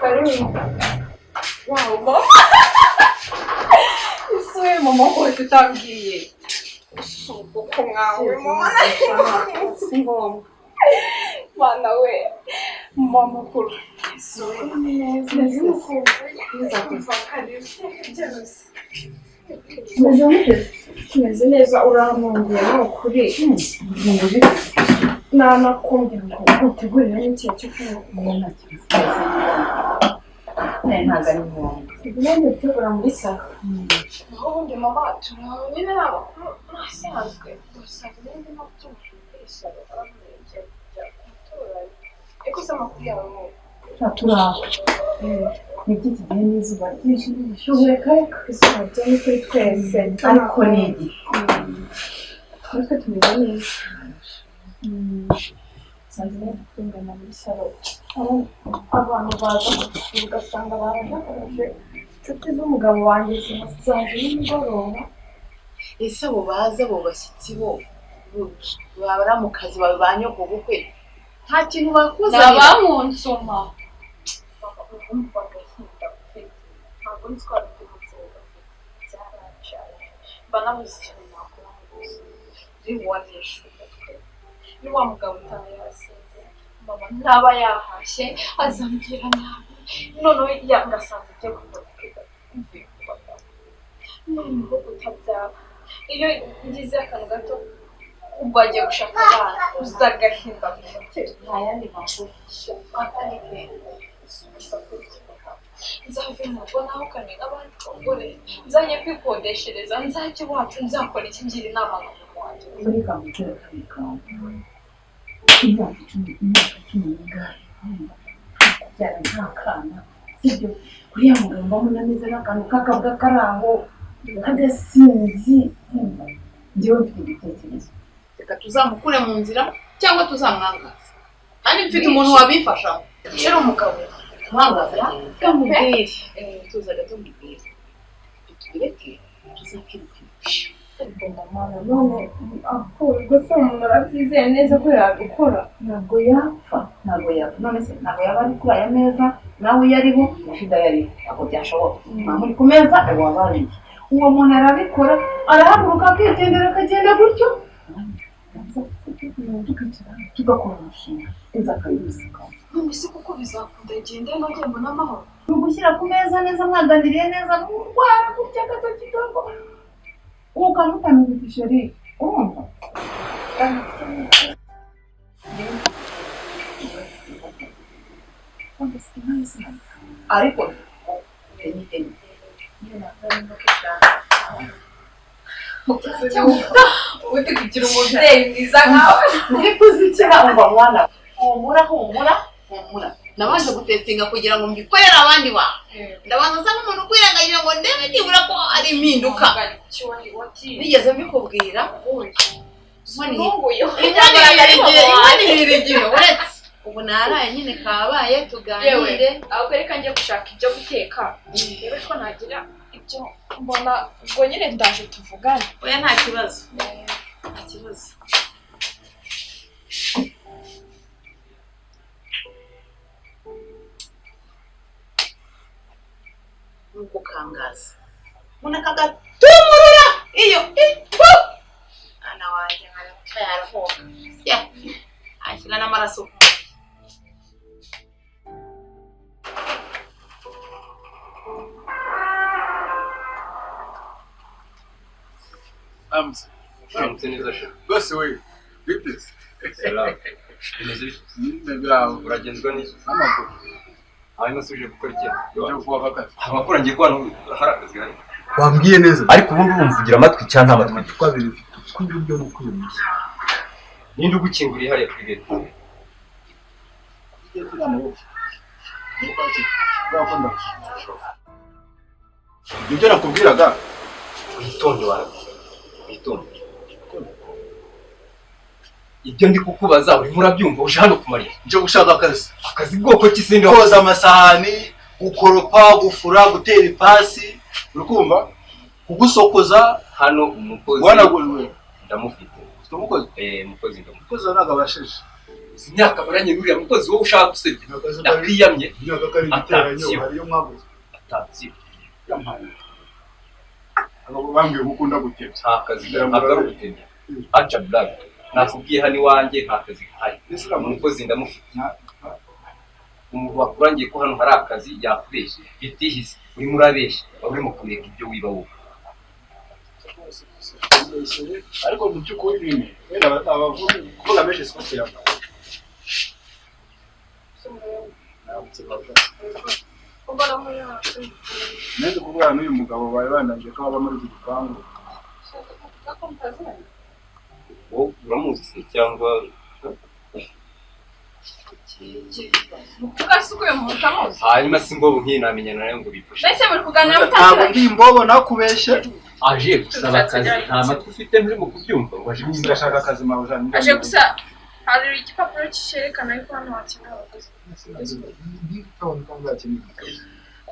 Karibu. Wow, mama. Isuye mama rwose utambwiye. Uko mwawe mama. Si ngombwa. Mana we. Mama mukuru. Isuye neza. Neza. Karibu. Byose. Umeze mute? Tumeze neza, urampungiye ni ukuri. Nanakumbwira ngo utegurire n'ikintu cyo kunywa. Ntabwo ari ngombwa. Tugumye gutegura muri salo. Naho ubundi mama turaho nyine ni amakuru asanzwe. Gusa nyine ndimo gutunganya muri salo aramurenge kujya ku muturanyi. Ariko se amakuru yawe wowe? Turaho. Ni iby'iki gihe n'izuba ryinshi n'ubushyuhe, reka reka. Izuba ryo ni kuri twese. Ariko ni igihe. Natwe tumeze neza. Nsanze nari gutunganya muri salo. Aho abantu baza kudusura ugasanga baraje, inshuti z'umugabo wanjye zaje nimugoroba. Ese abo baza, abo bashyitsi bo baba mu kazi bawe ba nyokobukwe, nta kintu bakuzanira? Nabamunsoma. Urumva agahinda mfite. Ntabwo nzi ko ari umubyeyi gafite. Byaranshaje. Mba nabuze ikintu nakora mu buzima. Riwanisha umutwe. Ni wa mugabo utaba yasinze. Mama ntaba yahashye, azambwira nabi. Noneho yangasanze ibyo gukora mvuye ku bagabo. Noneho kutabyara. Iyo ngize akantu gato ubwo agiye gushaka abana, uza agahinda gufite. Nta yandi makuru akandi keza? Nzave mu rugo nahukane n'abandi bagore, nzajye kwikodeshereza, nzajye iwacu, nzakora iki? Ngira inama na mama wanjye. Muri kamutera kamikawa. Imyaka 10, imyaka 11, urumva, nta kubyara, nta kana, sibyo? Uriya mugabo mbona ameze nk'akantu k'akabwa kari aho k'agasinzi. Urumva, njyewe mfite igitekerezo. Reka tuzamukure mu nzira cyangwa tuzamwangaza, kandi mfite umuntu wabifashamo. Shira umugabo. Mwangaza kamubwire, tuza gato mubwire, tubireke tuzakirukana. Mama, none apfuye ubwo se umuntu arabyizeye neza ko yabikora? Ntabwo yapfa, ntabwo yapfa. None se ntabwo yaba ari kuri aya meza nawe iyo ariho na shida yariho? Ntabwo byashoboka. Nta muri ku meza wabariye. Uwo muntu arabikora, arahaguruka akigendera, akagenda gutyo, tukicara tugakora umushinga inzu akayimusikaho. None se kuko bizakunda igende nongeye mbone amahoro? Ni ugushyira ku meza neza, mwaganiriye neza, urwara gutya agatoki kako ukamutamiza uti: "Chéri, urumva?" Ariko enye enye. Ubundi kugira umubyeyi mwiza nkawe. Nzi kuzikira. Umva mwana, humura, humura, humura. Nabanje gutestinga kugira ngo mbikorere abandi bantu. Ndabanza nsa nk'umuntu ukwirengagije ngo ndebe nibura ko ari impinduka. Nigeze mbikubwira? Ntunguye. Inkono ihira, uretse ubu naraye nyine kabaye, tuganire. Ahubwo reka njye gushaka ibyo guteka, rero ko nagira ibyo mbona, ubwo nyine ndaje tuvugane. Oya, nta kibazo, nta kibazo. Nuko kangaza umuntu akagatumurura iyo itu mwana wanjye nkaramuca yarahoka ya ashyira n'amaraso ku mubiri. Aramutse. Uramutse neza sha. Rwose we, bite? Salamu. Bimeze bite? Nyine byawe. Uragenzwa n'iki? N'amakuru. Hanyuma se uje gukora iki? Uje kuwaka akazi. Amakuru ngiye ko hano hari akazi gahari. Wambwiye neza. Ariko ubundi urumva ugira amatwi cyangwa nta matwi? Amatwi abiri mfite, ukw'iburyo n'ukw'ibumoso. Ninde ugukinguriye hariya kuri gate? Gate ni amaboko. Kubera ko ndagushaka. Ibyo nakubwiraga. Witonde wawe. Witonde. Ibyo ndi kukubaza urimo urabyumva? Uje hano kumara iki? Nje gushaka akazi. Akazi bwoko ki sindi? Koza amasahani, gukoropa, gufura, gutera ipasi, uri kumva? Kugusokoza, Hano umukozi guhanagura. ndamufite. Ufite umukozi? Eh, umukozi ndamufite. Umukozi wawe ntabwo abashije. Uzi imyaka maranye n'uriya mukozi wowe ushaka gusebya. Ndakwiyamye. Imyaka ko ari igiteranyo Attention. hariyo mwaguze. Attention. Yampaye. Abagabo bambwiye ko ukunda gutebya. Nta kazi ntabwo ari ugutebya. Aca blague. Nakubwiye hano iwanjye nta kazi gahari. Umukozi ndamufite. Umuntu wakurangiye ko hano hari akazi yakubeshye. Bitihise. Urimo urabeshya. Wari urimo kureka ibyo wiba wowe. Ariko mu by'ukuri nyine wenda abavuga kuvuga menshi siko kuyambara. Nende kuvugana n'uyu mugabo bari bandangiye ko baba muri iki gipangu. Wowe uramuzi se cyangwa Ugasukuye mu mutamuzi. Hanyuma si imbobo nk'iyi namenyana nayo ngo bifashe. Mbese muri kuganira Ntabwo mutaziranye? ndi imbobo nakubeshye. Aje gusaba akazi nta matwi ufite nturimo kubyumva ngo aje gusaba. Ndashaka akazi mabuja. Aje gusa hari igipapuro cyerekana yuko hano hakenewe abakozi.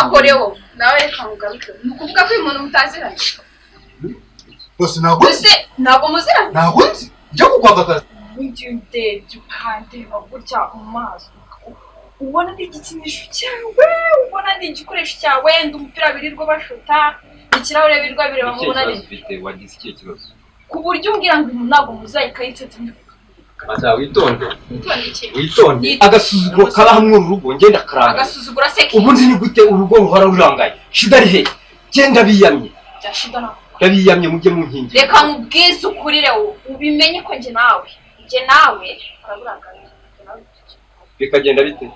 Akorewo nawe reka mugaruke. Ni ukuvuga ko uyu muntu mutaziranye. Bose ntabwo nzi. Mbese ntabwo muziranye? Ntabwo nzi. Njya kukwaka akazi. N'igihe undebye ukandeba gutya mu maso ubona ndi igikinisho cyawe, ubona ndi igikoresho cyawe, ndi umupira birirwa bashuta, ikirahure birirwa bireba Ikihe mubona kibazo ndi ufite? Wagize ikihe kibazo? ku buryo umbwira ngo uyu ntabwo muziranye ukayitsetsa ndi Ata witonde. witonde iki? Witonde. Agasuzuguro kaba hamwe uru rugo ngenda karanga. Agasuzugura se ki? Ubundi ni gute urugo ruhora rurangaye? Shida ari he? Genda biyamye. Bya shida ntabwo. Ndabiyamye mujye munkingira. Reka nkubwize ukuri rero ubimenye ko njye nawe uraburangamiye. Bikagenda bite?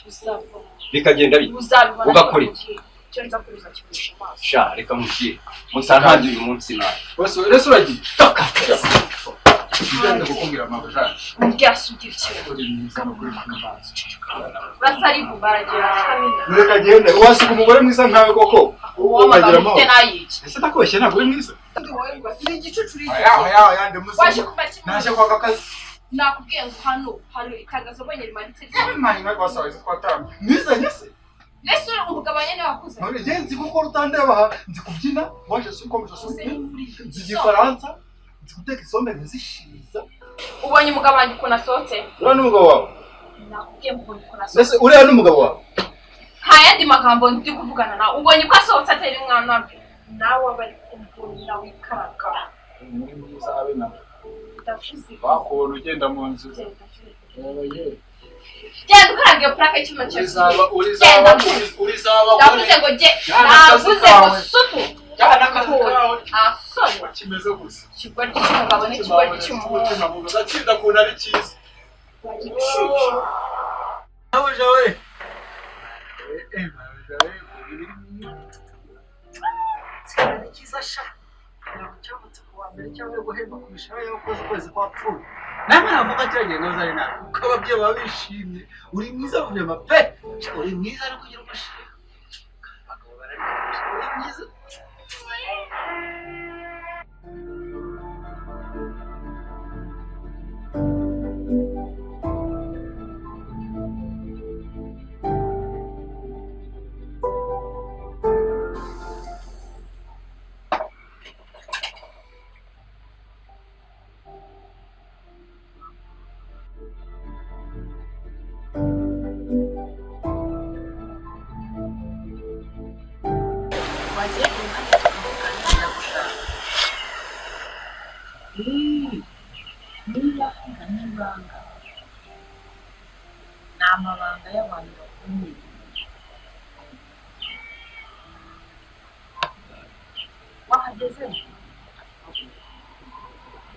Uzabibona. Bikagenda bite? Uzabibona. Ugakora iki? Icyo nza kuza kigurisha amaso. Sha reka mubwire. Musantangiye uyu munsi nawe. Bose rese uragiye. Toka. Ngenda kukubwira mabuja. Umbwira se ugira ikibazo. Uri mwiza no kuri kumazi. Urasarivu baragira akamina. Reka gende. Wasiga umugore mwiza nkawe koko. Uwo Ukagira magambo amahoro. ufite n'ayiki. Ese ndakubeshye ntabwo uri mwiza. Uri igicucu uri Aya aya aya ndi muzima. Waje kuva kimwe. Naje kwaka akazi. Nakubwiye ngo hano hari itangazo mbonye rimanitse. Nizanye se? Mbese uri umugabane niwe wakuzanye. None njye nzi gukora utandeba aha, nzi kubyina, waje si ukomeje Use si ni nzi igifaransa, nzi guteka isombe nkazishiza. Ubonye umugabo wanjye ukuntu asohotse? Uriya ni umugabo wawe? Nakubwiye ngo ubonye ukuntu Mbese asohotse. uriya ni umugabo wawe? Nta yandi magambo ndi kuvugana nawe. Ubonye uko asohotse atari umwana we. Nawe aba ari kumbona wikaraga. Muri mwiza habe nawe. Ndavuze. Wakubona ugenda mu nzu. Genda ukaraga iyo plaque y'icyuma cyawe. Urizaba, urizaba, urizaba. Ndavuze ngo jye, navuze ngo sutu. Jyana akazi kawe. Asoni. Kimeze gusa. Ikigoryi cy'umugabo n'ikigoryi cy'umuhungu. Uzatsinda ukuntu ari cyiza. Mabuja we. Mabuja we. Ni cyiza sha. Ntabwo cyavutse ku wa mbere cyangwa guhemba ku mishahara y'abakozi ukwezi kwapfuye. Namwe navuga kiriya ngo uzane nawe kuko ababyeyi baba bishimye. Uri mwiza vurema pe. Sha, uri mwiza ariko ugira umushinga. Abagabo bararya. Uri mwiza. Wagiye ku ruhande tukavugana ndagushaka. Niba n'ibanga ni amabanga y'abantu bakomeye. Wahageze?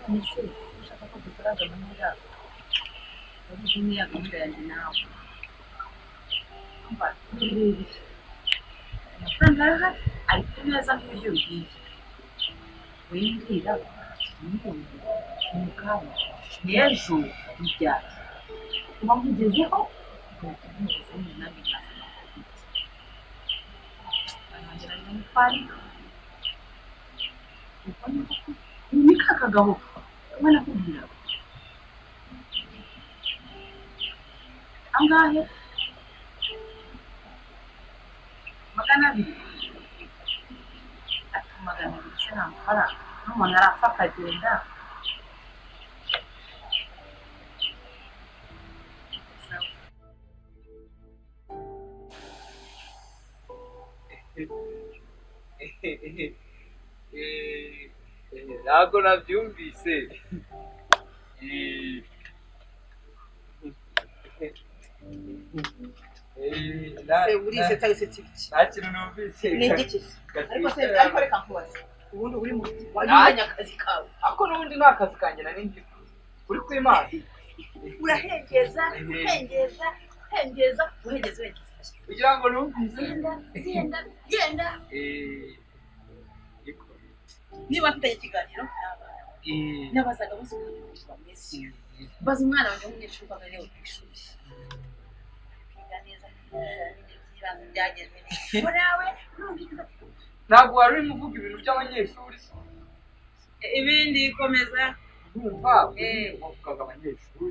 None se ushaka ko dukora gahunda? Urabizi niya gahunda yanjye nawe. Umva, ni birebire. Amafaranga arahari ari ku meza nk'ibiryo bihiye. Wimbwira umuntu mu kanya n'ejo ntibyari. Uba nkugezeho ugahita umubaza nyine nanjye nkaza nakubitse. Arongera ndamutwarira. Uko niko ni ka kagabo kamwe nakubwiraga. Angahe? 200. Ati 200 se ni amafaranga n'umuntu arapfa akagenda. Ntabwo nabyumvise. Urisetsa wisetsa ibiki? Nta kintu numvise. Ni igiki se? Ariko se ariko reka nkubaze. Ubundi uri mu wajya umenya akazi kawe. Ako n'ubundi ni akazi kanjye nari ndi uri kw'Imana. Urahengeza, uhengeza, uhengeza, uhengeza, uhengeza. Kugira ngo numvise. Genda, genda, genda. Niba mfitanye ikiganiro nabazaga bose ukuntu bameze. Mbaza umwana wanjye w'umunyeshuri uko amerewe ku ishuri. Kwiga neza, ibizamini by'ibanze byagenze neza. Nawe urumviriza. Ntabwo wari urimo uvuga ibintu by'abanyeshuri se? Ibindi komeza. Urumva wavugaga abanyeshuri.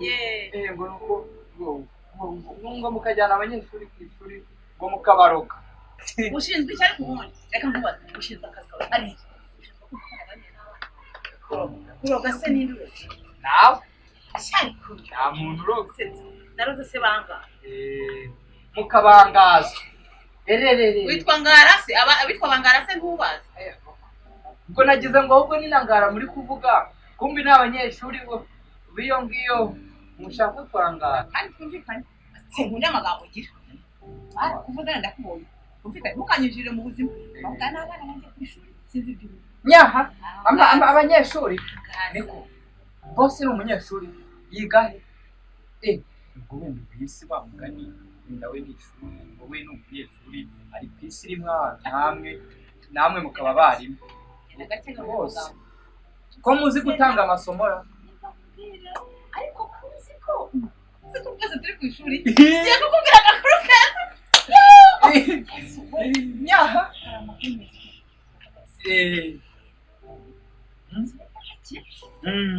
Ngo nuko ngo mukajyana abanyeshuri ku ishuri ngo mukabaroga. Ushinzwe iki ariko ubundi? Reka nkubaze, ushinzwe akazi kawe ari iki? Kuroga se ninde uroga? Nawe. Ariko nta muntu uroga. Naroze se banga. Mukabangaza. Ererere. Witwa Ngara se? Abitwa Bangara se ntubazi? Ubwo nagize ngo ahubwo ni na Ngara muri kuvuga. Kumbi ni abanyeshuri b'iyo ngiyo mushaka kwangara. Kandi twumvikane. Sinkunda amagambo ugira. Barakuvuze ndakubonye. Twumvikane ntukanyinjirire mu buzima. Bavuga n'abana banjye ku ishuri sinzi ibyo. Nyaha abanyeshuri niko bose ni umunyeshuri yiga he? Ubwo wenda ku isi wa mugani wenda we ni ishuri wowe ni umunyeshuri ari ku isi rimwe namwe namwe mukaba abarimu bose ko muzi gutanga amasomo ra ariko kuzi ko uzi ko twese turi ku ishuri ngiye kukubwira agakuru keza. Nyaha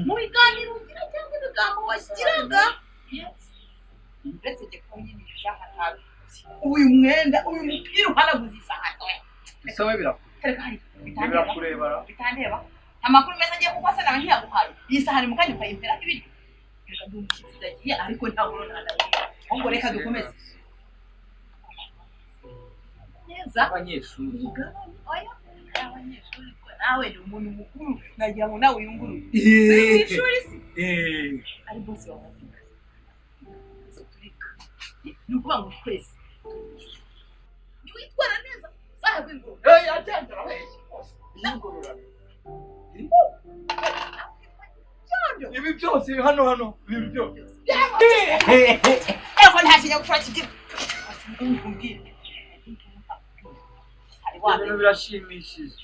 mu biganiro ugira cyangwa ibigambo washyiraga uretse njye kuba nyine isaha ntabi uyu mwenda uyu mupira uhanaguza isaha isaha birakureba bitandeba amakuru meza ngiye kuko asa nawe ntiyaguhaye iyi sahani mu kanya ukayimpera ibiryo reka ndi umushyitsi ndagiye ariko ntabwo nanagiye ahubwo reka dukomeze neza abanyeshuri oya abanyeshuri nawe ni umuntu mukuru nagira ngo nawe uyungurure uri mu ishuri se ari bose babavuga turika ni ukuvuga ngo twese niwitwara neza uzahabwa ingororano. Ibi byose hano hano ibi byose ariko nta kinyabupfura kigira. Ibintu birashimishije.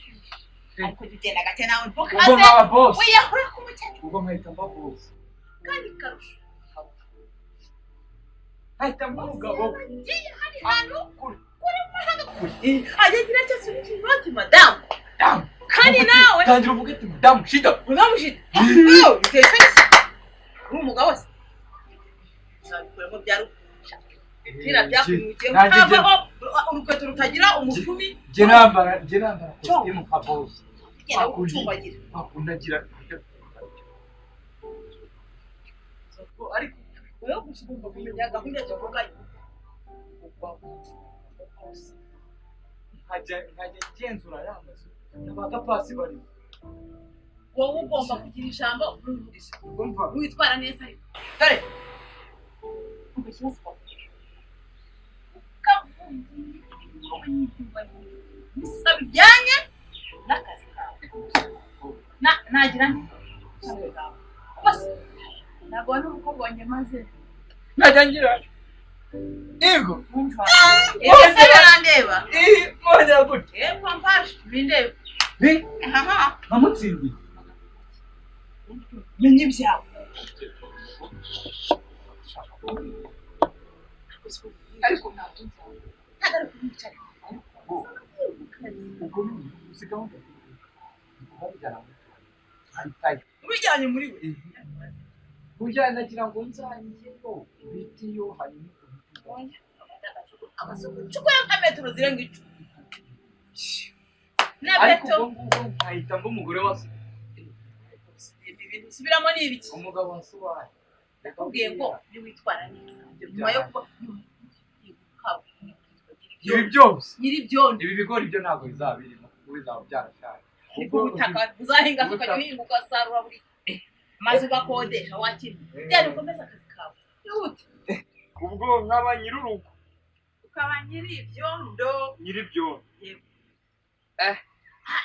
Ariko jya ugenda gake nawe Ubwo nkaba boss. Wiyahura ku mukecuru. Ubwo nkahita mba boss. Kandi karusho. Nkahita mba umugabo. Ngiye hari hantu kuri mahanga. Agira icyo asubiza inoti madamu. Kandi nawe. Tangira uvuge ati madamu shida. Madamu shida. Yewe biteye isoni se. Uri umugabo se. Uzabikuramo bya rukunja. Ibipira byakunukiye. Havaho urukweto rutagira umushumi. Jye nambara kositimu nka boss. Genda gucumbagira. Akundagira. Ariko wowe gusa ugomba kumenya gahunda tuvuganye. Nkajya ngenzura ya mazu n'abagapasi barimo. Wowe ugomba kugira ijambo Umva witwara neza ariko. Dore. Umva ikibazo bakubwira. Gusa bijyanye n'akazi kawe. Nagira nti. Ntabwo wari umukobwa wanjye maze. Najya ngira. Yego. Ibyo se birandeba. Mwongera gute? Pampaje bindeba. Aha. Namutsindiye. Menya ibyawe. Ariko ntabwo ari kumwicara. Ubwo uzi gahunda Ubijyanye muri we. Burya nagira ngo nzangeyo bitiyo hanyuma Chukua nka metero zirenga 10. Na ariko beto ubwo ngubwo nkahita mba umugore wa ibi bintu usubiramo ni ibiki? Umugabo wa Nakubwiye ngo niwitwara neza nyuma yo kuba Nyir'ibyondo. Ibi byose. Nyir'ibyondo. Ibi bigori byo ntabwo bizaba birimo kuko bizaba byarashaje. Ariko ubutaka uzahinga ukajya uhinga ugasarura buri maze ugakodesha wakira. Byari ukomeza akazi kawe. Ihute. Ubwo nkaba nyir'urugo. Ukaba nyir'ibyondo. Nyir'ibyondo. Yego.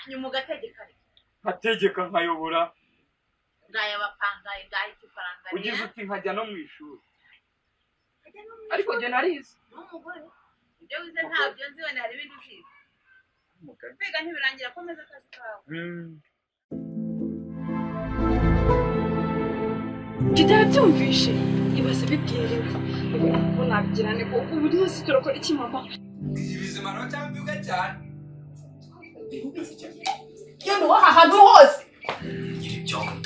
Nyuma ugategeka ariko. Nkategeka nkayobora. Ngaya bapangaye ngaya ikifaranga. Ugize uti nkajya no mu ishuri. Ariko njye narize. N'umugore. Ibyo wize ntabyo nzi wenda hari ibindi uzize. Kwiga ntibirangira komeza akazi kawe. Jide yabyumvishe ibaze bibwiriwe ubu nabigira ne koko ubu munsi turakora iki mama? Ibizima no cyangwa mbivuga cyane. Genda uwaha ahantu hose. Nyir'ibyondo.